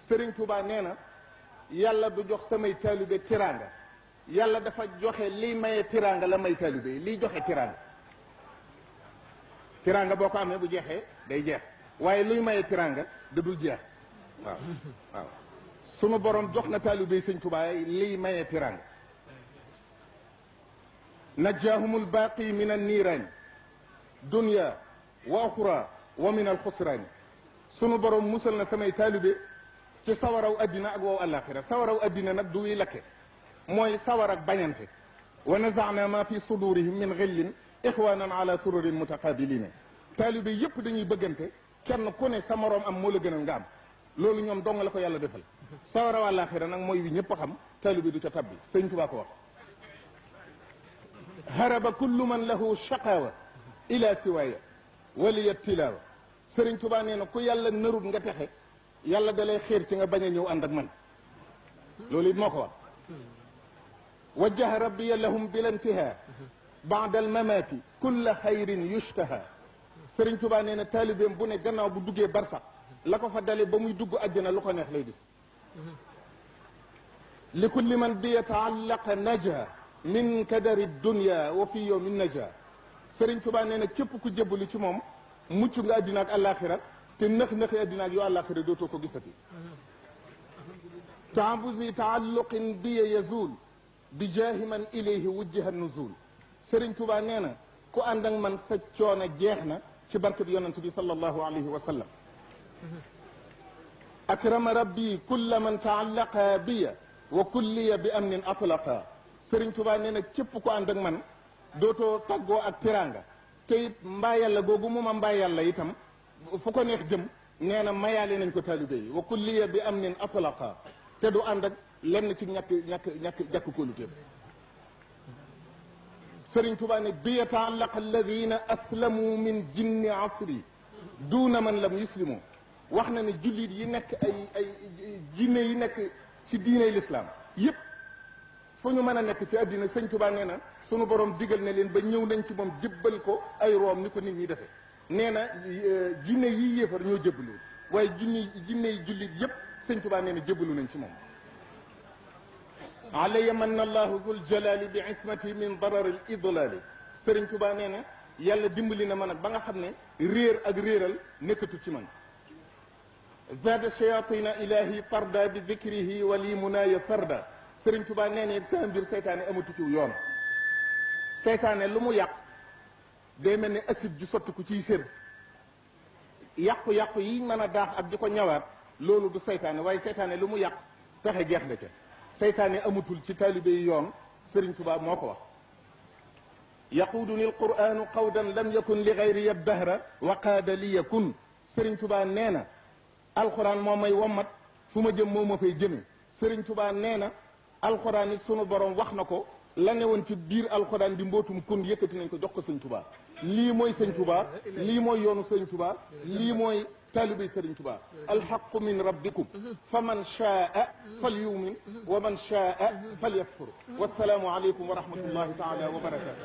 Sëriñ Tuubaa nee na yàlla du jox samay taalibe tiraanga yàlla dafa joxe liy maye tiraanga la may taalibe yi liy joxe tiraanga boo ko amee bu jeexee day jeex waaye luy maye tiraanga da dul jeex waaw sunu borom jox na taalibe yi Sëriñ Tuubaa liy maye tiraanga najjaahumul baaqi min an niiraani dunya wa uxra wa min al xusraani sunu borom musal na samay taalibe ci sawaraw addina ak wow àllaaxira sawaraw addina nag du wi lakke mooy sawar ak bañante wa nazaana ma fi sudurihim min xillin ixwanan ala sururin mutaqabilina taalibe yépp dañuy bëggante kenn ku ne sa moroom am moo la gënal nga am loolu ñoom dong la ko yàlla defal sawaraw àllaaxira nag mooy wi ñëpp xam taalibe du ca tabbi Sëñ Tuubaa ko wax haraba kullu man lahu shaqawa ila siwaaya waliya tilaawa Sëriñ Tuubaa nee na ku yàlla narut nga texe yàlla da lay xiir ci nga bañ a ñëw ànd ak man loolu it moo ko wax wajjaha rabbiya lahum bil intihaa baada al mamaati kulla xayrin yushtaha Sëriñ Tuubaa nee na taalibeem bu ne gannaaw bu duggee barsax la ko fa dale ba muy dugg àjjana lu ko neex lay gis li kulli man bi yataallaqa naja min kadari dunya wa fi yawmin naja Sëriñ Tuubaa nee na képp ku jébbalu ci moom mucc nga àddina ak àllaaxira te nëx-nëxi àddina ak yoo àllaaxira dootoo ko gisati taabusi taalluqin biya yazul bi jaahi man ilayhi wujjiha nuzul Sëriñ Tuubaa nee na ku ànd ak man sa coono jeex na ci barke bi yonent bi sallallahu alayhi wa sallam akrama rabbi kulla man taallaqa biya wa kulliya bi amnin atlaqa Sëriñ Tuubaa nee na képp ku ànd ak man dootoo tàggoo ak tiraanga te it mbaa yàlla googu mu ma mbaa yàlla itam fu ko neex jëm nee na mayaale nañ ko taalibe yi wa kulliya bi amnin atlaqa te du ànd ak lenn ci ñàkk kóoluteef Sëriñ Tuubaa ne bi yataallaqa alladina aslamu min jinni asri duuna man lam yuslimu wax na ne jullit yi nekk ay jinne yi nekk ci diiney lislaam yépp fu ñu mën a nekk ci àddina Sëriñ Tuubaa nee na sunu borom digal na leen ba ñëw nañ ci moom jébbal ko ay room ni ko nit ñi defee nee na jinne yi yéefar ñoo jébbalu waaye jinne yi jullit yépp Sëriñ Tuubaa nee na jébbalu nañ ci moom alaya manna allahu zul jalali bi ismati min darari l idlali Sëriñ Tuubaa nee na yàlla dimbali na ma nag ba nga xam ne réer ak réeral nekkatu ci man zada shayatina ilahi farda bi dikrihi wali munaya farda Sëriñ Tuubaa nee na sa mbir seytaane amatu ci yoon seytaane lu mu yàq day mel ne acide ju sotti ku ciy sér yàqu-yàqu yi mën a daax ak di ko ñawaat loolu du seytaane waaye seytaane lu mu yàq taxe jeex nga ca seytaane amatul ci taalibe yi yoon Sëriñ Tuubaa moo ko wax yaquuduni alquranu qawdan lam yakun li gayri dahra wa qaada li yakun Sëriñ Tuubaa nee na alquran moo may wommat fu ma jëm moo ma fay jëme Sëriñ Tuubaa nee na alquran it sunu borom wax na ko la ne woon ci biir alquran di mbootum kun yëkkati nañ ko jox ko Sëriñ Tuubaa lii mooy Sëriñ Tuubaa lii mooy yoonu Sëriñ Tuubaa lii mooy taalibey Sëriñ Tuubaa alxaqu min rabbikum fa man shaa falyumin wa man shaa falyakfur wassalaamu aleykum wa rahmatullahi taala wa barakatu